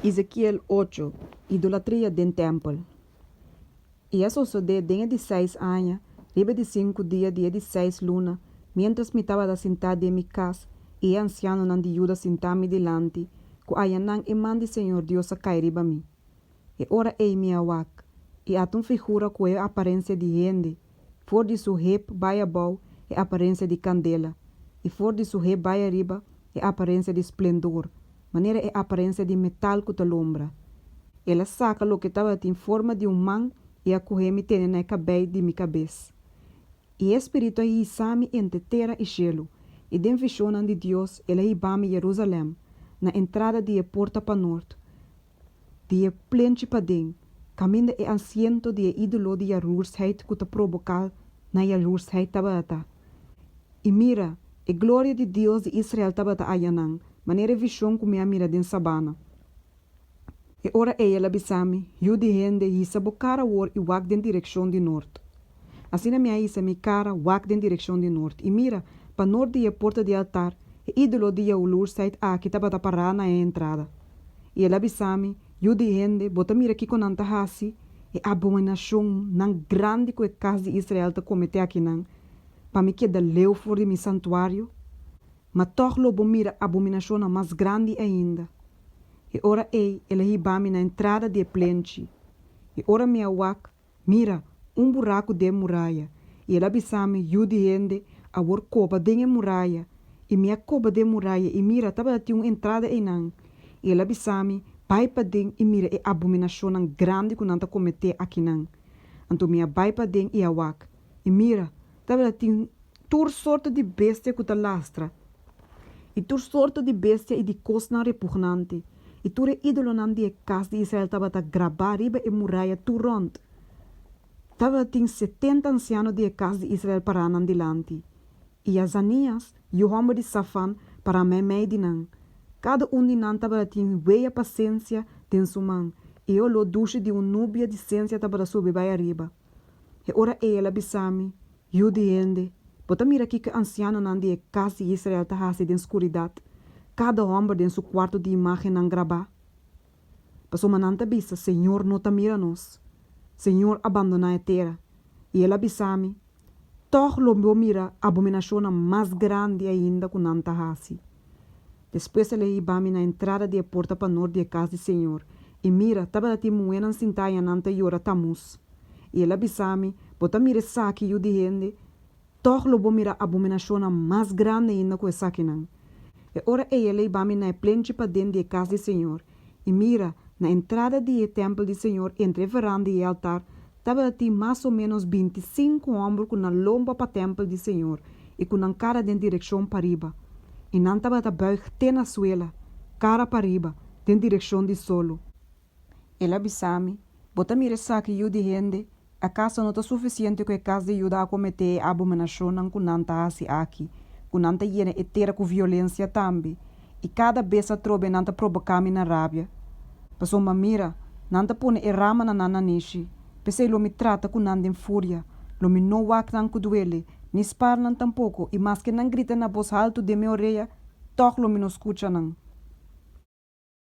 Ezekiel ocho, Idolatria den tèmpel. I a sosodé den e di seis aña, riba e di sinku dia di e di seis luna, miéntras mi tabata sintá den mi kas i e ansianonan di Juda sintá mi dilanti, ku ayanan e man di señor Dios a kai riba mi. E ora ei mi a wak, i ata un figura ku e aparensia di hende, for di su hep bai abou e aparensia di kandela, i for di su hep bai ariba e aparensia di splendor, manera e aparensia di metal ku ta lombra. El a saka loke tabatin forma di un man i a kohe mi tene na e kabei di mi kabes. I e Spiritu a hisa mi entre tera i shelu, i den vishonnan di Dios el a hiba mi Jerusalèm, na entrada di e porta panort, di e plenchi paden, kaminda e asiento di e ídolo di yalursheid ku ta proboká na yalursheid tabata. I mira, e gloria di Dios di Israel tabata ayanan, manera e vishon ku mi a mira den sabana. E ora ei el a bisa mi, Yu di hende, hisa bo kara awor i wak den direkshon di nort. Asina mi a hisa mi kara wak den direkshon di nort, i mira, pa nort di e porta di altar, e ídolo di yalursheid aki tabata pará na e entrada. I el a bisa mi, Yu di hende, bo ta mira kiko nan ta hasi, e abominashonnan grandi ku e kas di Israel ta kometé akinan, pa mi keda leu for di mi santuario? Ma tòg lo bo mira abominashonnan mas grandi ainda. E ora ei el a hiba mi na entrada di e plenchi. I ora mi a wak, Mira, un buraku den muraya! I el a bisa mi, Yu di hende, awor koba den e muraya. I mi a koba den muraya, i mira, tabatin un entrada einan. I el a bisa mi, Bai paden i mira e abominashonnan grandi ku nan ta kometé akinan. Anto mi a bai paden i a wak, i mira, tabatin tur sorto di bestia ku ta lastra, i tur sorto di bestia i di kosnan repugnante, i tur e ídolonan di e kas di Israel tabata grabá riba e muraya tur rònt. Tabatin setenta ansiano di e kas di Israel pará nan dilanti, i Jazanias, yu hòmber di Safan, pará meimei di nan. Kada un di nan tabatin wea pa sensia den su man, i e oló dushi di un nubia di sensia tabata subi bai ariba. E ora ei el a bisa mi, Yu di hende, bo ta mira kiko e ansianonan di e kas di Israel ta hasi den skuridat, kada hòmber den su kuarto di imágennan grabá? Pasobra nan ta bisa, Señor no ta mira nos. Señor a bandoná e tera. I el a bisa mi, Tòg lo bo mira abominashonnan mas grandi ainda ku nan ta hasi. Despues el a hiba mi na entrada di e porta panor di e kas di señor, i mira, tabatin muhénan sintá ayanan ta yora Tamuz. I el a bisa mi, Bo ta mira esaki, yu di hende? Tòg lo bo mira abominashonnan mas grandi ainda ku esakinan. E ora ei el a hiba mi na e plenchi paden di e kas di señor, i mira, na entrada di e tèmpel di señor, entre e veranda i e altar, Tabatin mas o ménos bintisinku hòmber ku nan lomba pa tèmpel di señor i ku nan kara den direkshon pariba. I nan tabata bùig te na suela, kara pariba, den direkshon di solo. El a bisa mi, Bo ta mira esaki, yu di hende? Akaso no ta sufisiente ku e kas di Juda a kometé e abominashonnan ku nan ta hasi aki, ku nan ta yena e tera ku violensia tambe, i kada bes atrobe nan ta proboká mi na rabia? Pasobra mira, nan ta pone e rama na nan nanishi, p'esei lo mi trata ku nan den furia, lo mi no wak nan ku duele, ni spar nan tampoko, i maske nan grita na bos haltu den mi orea, tòg lo mi no skucha nan.